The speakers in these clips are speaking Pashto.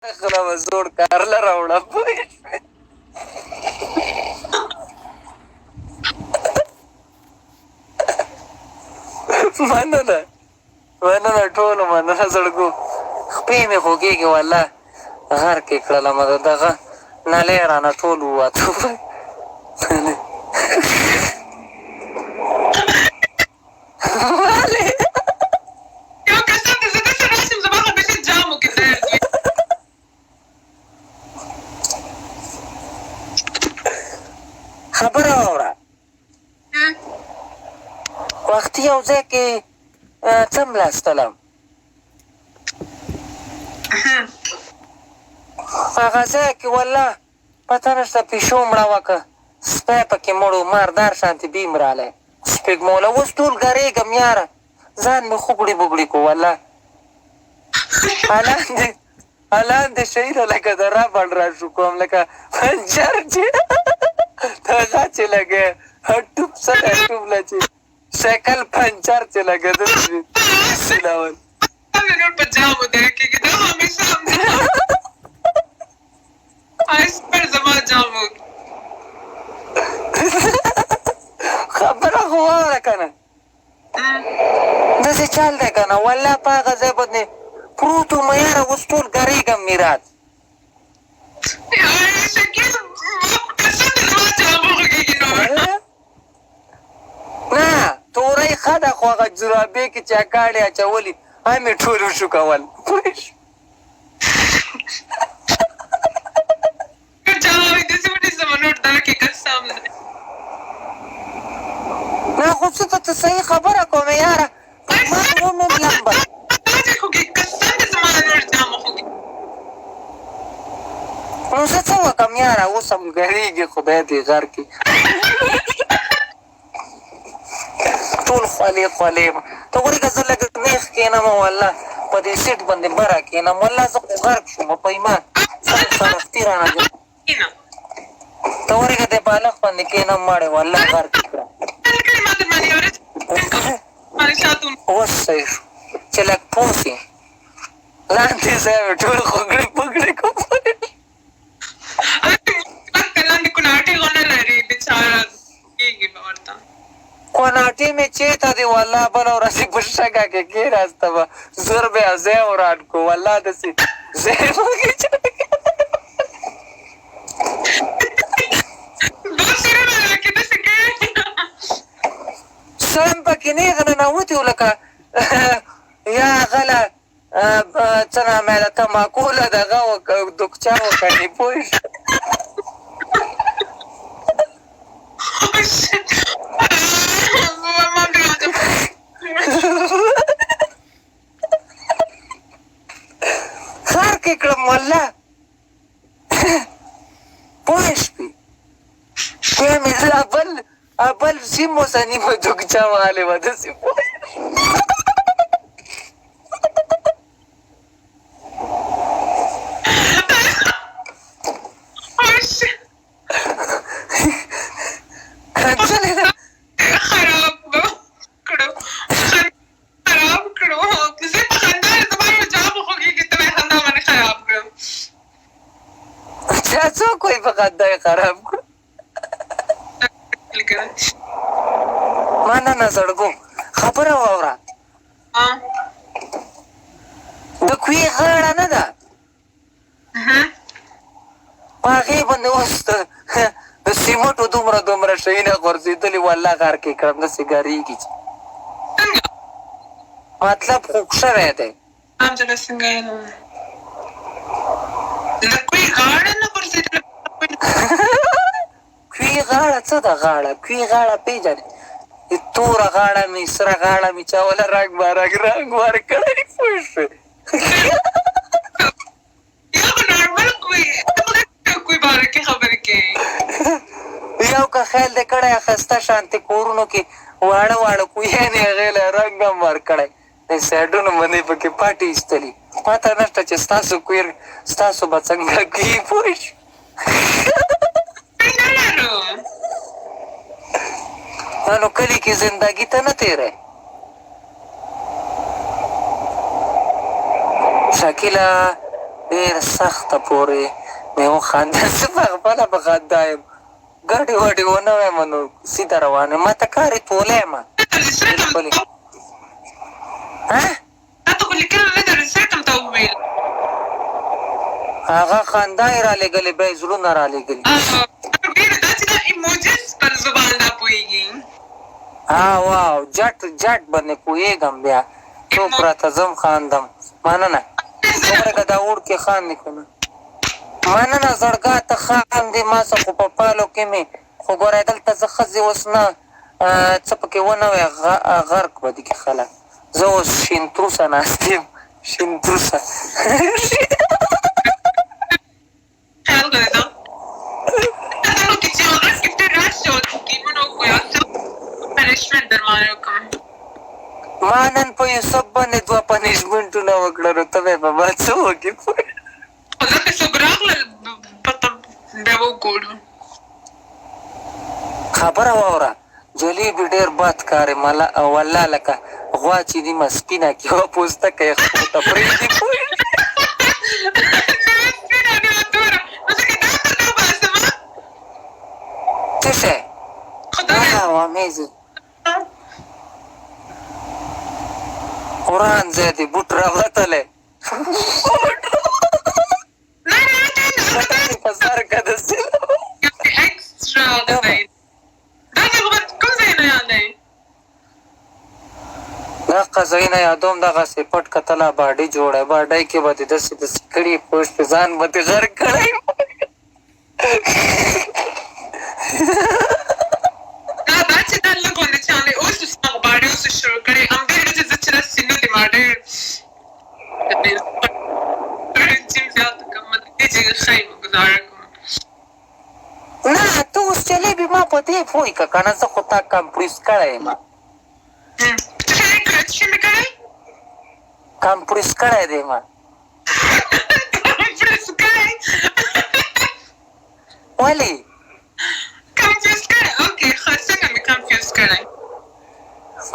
خله به زوړ کار له راوړه پوه شوې. مننه مننه ټولو مننه زړګو خپې مې خوږېږي والله غرق یې کړلم د دغه نلی رانه ټول ووتو. ولې؟ یو قسم دی زه داسې راشم زما خو بیخي جامو کې درد وي. خبره واوره. وختي یو ځای کې څملاستلم. هغه ځای کې والله پته نشته پیشو مړه وه که سپی پکې مړ و، مردار شانتې بیم رالی سپېږموله. اوس ټول ګرېږم یاره، ځان مې خوګړي بوګړي کو والله. لاندې لاندې شیره لکه د ربړ را شو کوم لکه پنجر چې دغه چې لګې ټوپ څه دی ټوپ له چې سایکل پنچر چې لګې داسې سیلاول. مې نور په جامو درد کېږي، دا همیشه همدا آیسپر زما جامو. خبره خو واوره که نه، داسې چل دی که نه، والله په هغه ځای باندې پروت وم یاره، اوس ټول ګرېږم میرات. شکیل قسم دی زما جامو خوږېږي نور. نه تورۍ ښه ده، خو هغه جرابې کې چې اکاړې اچولي هغه مې ټول وشوکول پوه شوې. جامې داسې ونیسم نور دا کې قسم دی. نه خو څه ته صحیح خبره کوم یاره، ما خو ومې لمبه. داسې خوږېږي قسم دی زما نور جامو خوږېږي. نو زه څه وکړم یاره، اوس هم ګرېږي خدای دې غر کړي. ټول خولې خولې یم. ته ورېږه زه لږ نېغ کښېنم والله په دې سیټ باندې بره کښېنم، والله زه خو غرق شوم په ایمان، سرختي رانه جوړ. ته ورېږه دې بالښت باندې کښېنم مړې والله غرق یې کړم. اوس صحیح شو چې لږ پوه شې، لاندې ځای مې ټول خوګړې پګړې کوم. لاندې کوناټې غونه لري بیچاره کېږي به ورته. کوناټې مې چېرته دي والله، بله ورځ یې په شګه کې کښېناستم، زر به یې ځای وران کړو والله، داسې ځای پکې سم پکې نېغ ننوتي وو لکه یا غله څه نامه ده تماکو له دغه دکچه وکړې پوه شوې. خر کې کړم والله پوه شوې. بیا مې زه ابل سیمو سره نیمه دکچه والې وه داسې پوه. کنځلې ده. خراب کړو خراب کړو، زه په خندا زما یو جام خوږېږي، ته مې خندا باندې خراب کړم. چا څوک وایي په خندا یې خراب کړو؟ مننه زړګو. خبره واوره، د کوې غاړه نه ده، په هغې باندې اوس د سیمټو دومره دومره شیونه غورځېدلي والله غرق یې کړم، داسې ګرېږي چې مطلب خوږ شوی دی. څنګه یې د کوې غاړه نه غورځېدلې؟ کوې غاړه څه ده؟ غاړه کوې غاړه پېژنې؟ توره غاړه مې سره غاړه مې چا وله رنګ بارنګ رنګ ورکړی پوه شوې. یا خو نارمل کوې، کوې باره کې خبرې کوې. یو که خیال دې کړی ښایسته شانتې کورونو کې واړه واړه کویانې هغې له رنګ هم ورکړی، د سایډونو باندې پکې پټې ایستلي، پته نشته چې ستاسو کویر ستاسو به څنګه کوي پوه شوې. نه لرو. نو کلي کې زندګي ته نه تېری شکیله. ډېر سخته پورې مې وخندل. زه په خپله په خندا یم، ګډې وډې ونه وایم نو سیده روان یم. ما ته کار یې تولی یم بلکل. ها هغه خندا یې رالېږلې، بیا یې زړونه رالېږلي. ها واو جټ جټ باندې پوهېږم، بیا څوک راته زم خاندم. مننه وګوره که دا وړوکی خاندي که نه. مننه زړګا ته خاندې ما څه، خو په پالو کې مې خو ګوره دلته زه ښځې اوس نه څه پکې ونه وایه، غرق به دي کړي خلک. زه اوس شین تروسه ناست یم، شین تروسه. ما نن په یوسف باندې دوه پنشمنټونه وکړل، نو ته به په ما څه وکړې؟ خبره واوره جلیبي ډېر بد کار ملا والله، لکه غوا چې نیمه سپینه کړي او پوستکی یې خپو ته پرېږدي. څه شی؟ واو امیزینګ. وران ځای دی، بوټ راوتلی په سر که د دغه ځایونه یادوم. دغسې پټ کتله باډي جوړه باډۍ کې به دې داسې داسې کړي، پوه شوې، ځان به دې غرق کړی. نه ته اوس جلېبي ما په دې پوه که که نه، زه خو تا کمپریس کړی یم. کمپریس کړی دی ما. ولې؟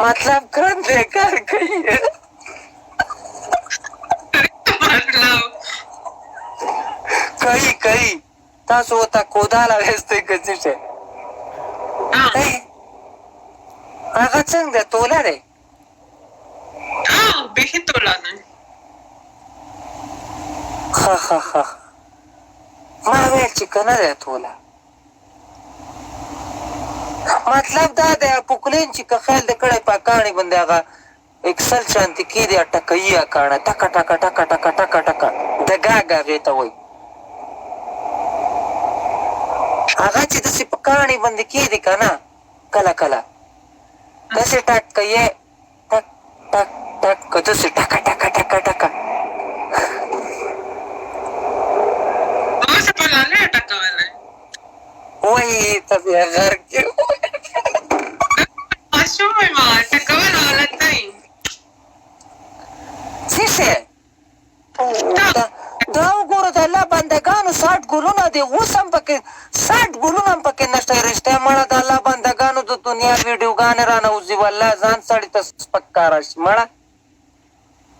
مطلب ګرندی کار کوي. کوي کوي. تاسو ورته کوداله ویستئ که څه شی؟ هغه څنګه دی؟ توله دی؟ ښه ښه ښه، ما ویل چې که نه دی توله. مطلب دا دی پوکلین چې که خیال دې کړی په کاڼي باندې هغه اکسل شانتې کېدي، ټکوي یې کاڼه ټکه ټکه ټکه ټکه ټکه ټکه، د ګاګ هغې ته وایي. هغه چې داسې په کاڼي باندې کېدي که نه، کله کله داسې ټک کوي ټک ټک ټک، که داسې ټکه ټکه ټکه ټکه. وایي ته بیا غرق یې. څه شی؟ دا وګوره د الله بندګانو 60 ګلونه دي، اوس هم پکې 60 ګلونه هم پکې نشته. رښتیا مړه د الله بندګانو د دنیا ویډیوګانې رانه وځي، والله ځان سړي ته سپک کاره شي. مړه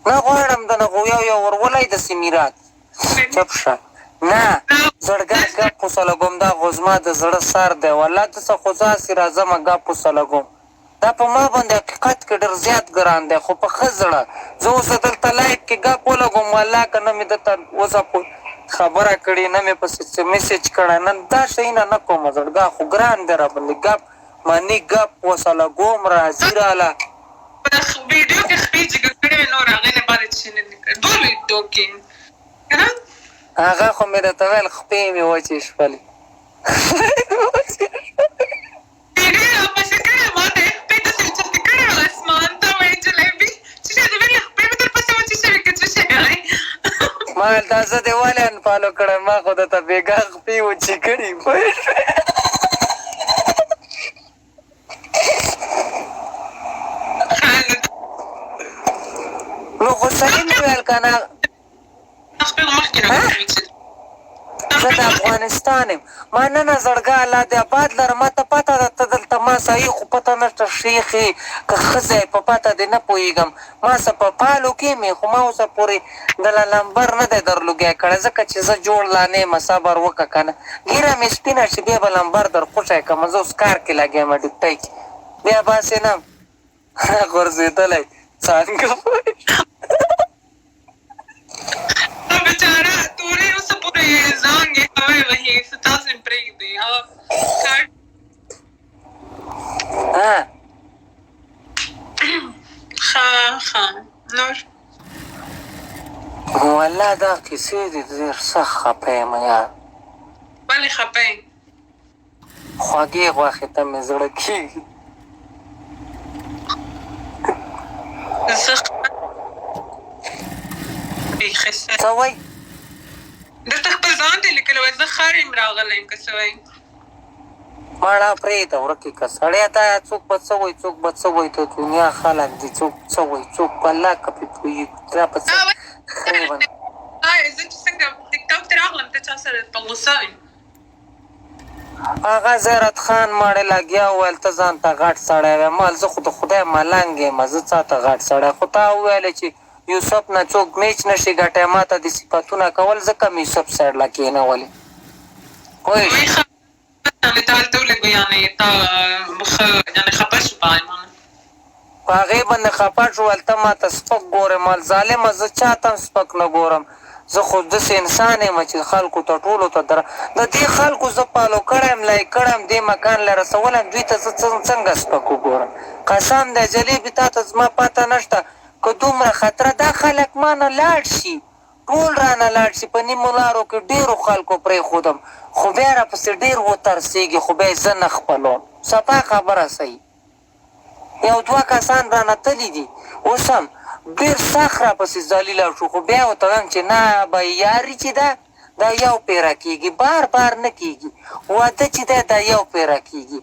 نه غواړم د نه خو یو یو ورولای داسې میرات. چپ شه. نه زړګا ګپ وسه لګوم، دا خو زما د زړه سر دی والله. داسې خو زه هسې راځمه ګپ وسه لګوم. دا په ما باندې حقیقت کې ډېر زیات ګران دی، خو په ښه زړه زه اوس دلته لایف کې ګپ ولګوم والله که نه مې درته اوسه خبره کړې، نه مې پسې څه میسج کړی، نه دا شیونه نه کوم. زړګا خو ګران دی راباندې، ګپ مني ګپ وسه لګوم راځي راله. ویډیو کې خپې جګه کړې وې، نور هغې نه بعد چې نه دي کړې دوه ویډیو کې که نه. هغه خو مې درته ویل خپې مې وچې شولې. ویډیو راپسې کړې ما ته یې خپې داسې اوچتې کړې وې اسمان ته، وایي جلېبي چې شی دې ویلې خپې مې درپسې وچې شوې که څه شی وایي. ما ویل دا زه دې ولې انفالو کړی، ما خو درته بېګا خپې وچې کړي، پوه شوې؟ نو خو صحیح مې ویل که نه؟ زه د افغانستان یم. مننه زړګا، الله دې اباد لره. ما ته پته ده ته دلته ما صحیح خو پته نشته شیخ یې که ښځه یې په پته دې نه پوهېږم. ما څه په پالو کې مې خو ما اوسه پورې د لا لمبر نه دی درلوګی کړی ځکه چې زه جوړ لا نه یم. صبر وکړه که نه ږیره مې سپینه شي بیا به لمبر در خوشی کړم. زه اوس کار کې لګیا یم ډیوټۍ کې بیا به هسې نه غورځېدلی څنګه پوه بیچاره تورې اوسه پورې زانګې هوی وهي څه تاسو یې پرېږدئ هغه کار. ها. ښه ښه نور. والله دا کیسې دي ډېر سخت خفه یم یار. ولې خفه یې؟ خوږې غوښې ته مې زړه کېږي. زه بیخي څه وایي؟ دلته خپل ځان ته لیکلی وای زه خر یم راغلی یم که څه وایي. مړه پرېږده ورکې که سړیه دا څوک به څه وایي څوک به څه وایي د دنیا خلک دي څوک څه وایي څوک په الله که پرې پوهېږي دا په څه خرې باندې. زه چې څنګه ټیک ټاک ته راغلم ته چا سره په غوسه وې؟ هغه زیارت خان ماړې لګیا وویل ته ځان ته غټ سړی وې مال زه خو د خدای ملنګ یم زه څا ته غټ سړی خو تا وویل چې یوسف نه څوک میچ نشي ګټی ماته دې صفتونه کول ځکه مې یوسف سایډ له کینولې پوه شوې. په هغې باندې خپه شو ویل ته ماته سپک ګورې مال ظالمه زه چاته هم سپک نه ګورم زه خو داسې انسان یم چې خلکو ته ټولو ته در د دې خلکو زه فالو کړی یم لایک کړی یم دې مکان له رسولی یم دوی ته زه څنګه سپک وګورم قسم دی جلیبې تاته زما پته نشته که دومره خطره دا خلک مانه لاړ شي ټول رانه لاړ شي په نیمو لارو کې ډېرو خلکو پرېښودم خو بیا راپسې ډېر وترسېږي خو بیا یې زه نه خپلوم صفا خبره صحیح یو دوه کسان رانه تللي دي اوس هم ډېر سخت راپسې ذلیله شو خو بیا ورته وایم چې نه به یاري چې ده دا یو پیره کېږي بار بار نه کېږي واده چې دی دا یو پیره کېږي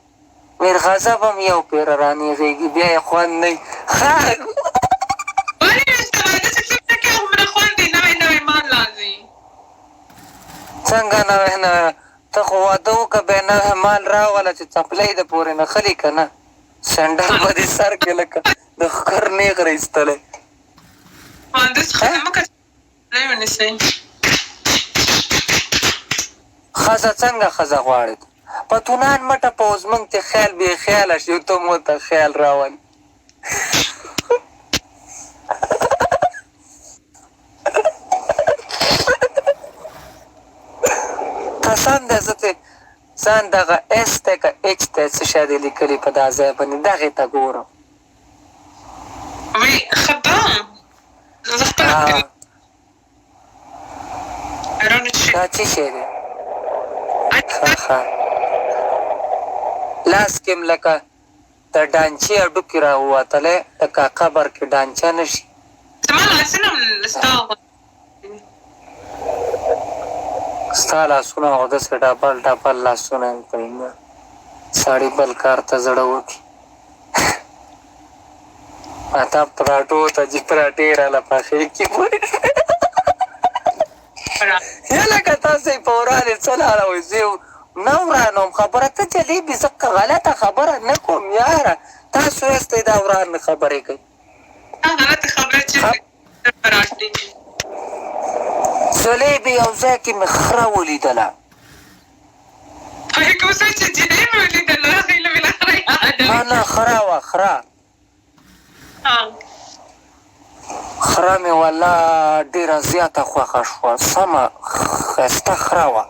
میرغضب هم یو پیره رانیغېږي بیا یې خوند نه وي. ښه. ولې نشته واده چې څومره کې هغومره خوند دی نوی نوی مال راځي. څنګه نوی نوی ته خو واده وکړه بیا نوی مال راوله چې څپلۍ د پورې نښلي که نه سنډل به دې سر کې لکه د ښکر نیغ را ایستلی. واده څخه مه که څپلۍ ونیسئ. ښځه څنګه ښځه غواړې ته پتونان مه ټپوه زمونږ ترې خیال بې خیاله شي ته مو ته خیال راولې. قسم دی زه ترې ځان دغه اس دی که اچ دی څه شی دی لیکلي په دا ځای باندې دغې ته ګورم. وی خبا زه خپله دا څه شی دی؟ ښه ښه لاس کې هم لکه د ډانچې هډوکي راووتلی لکه قبر کې ډانچه نه شي. زما لاسونه هم ستا غوندې. ستا لاسونه خو داسې ډبل ډبل لاسونه هم په ایمان سړي بل کار ته زړه وکړي. ماتا پراټو ته چې پراټې راله پخې کړي پوه شوې. لکه تاسو یې په ورانې څه لاره وئ زه یې نه ورانوم خبره ته جلیبي زه غلطه خبره نه کوم یاره تاسو یاستئ دا وران خبرې کوئ. دا غلطه خبره چې پراټې. جلیبي یو ځای کې مې خره ولیدله. هغه کوم ځای چې جینۍ مې ولیدله هغې له مې لا خره یادوي. نه نه خره وه خره. خره مې والله ډېره زیاته خوښه شوه سمه ښایسته خره وه.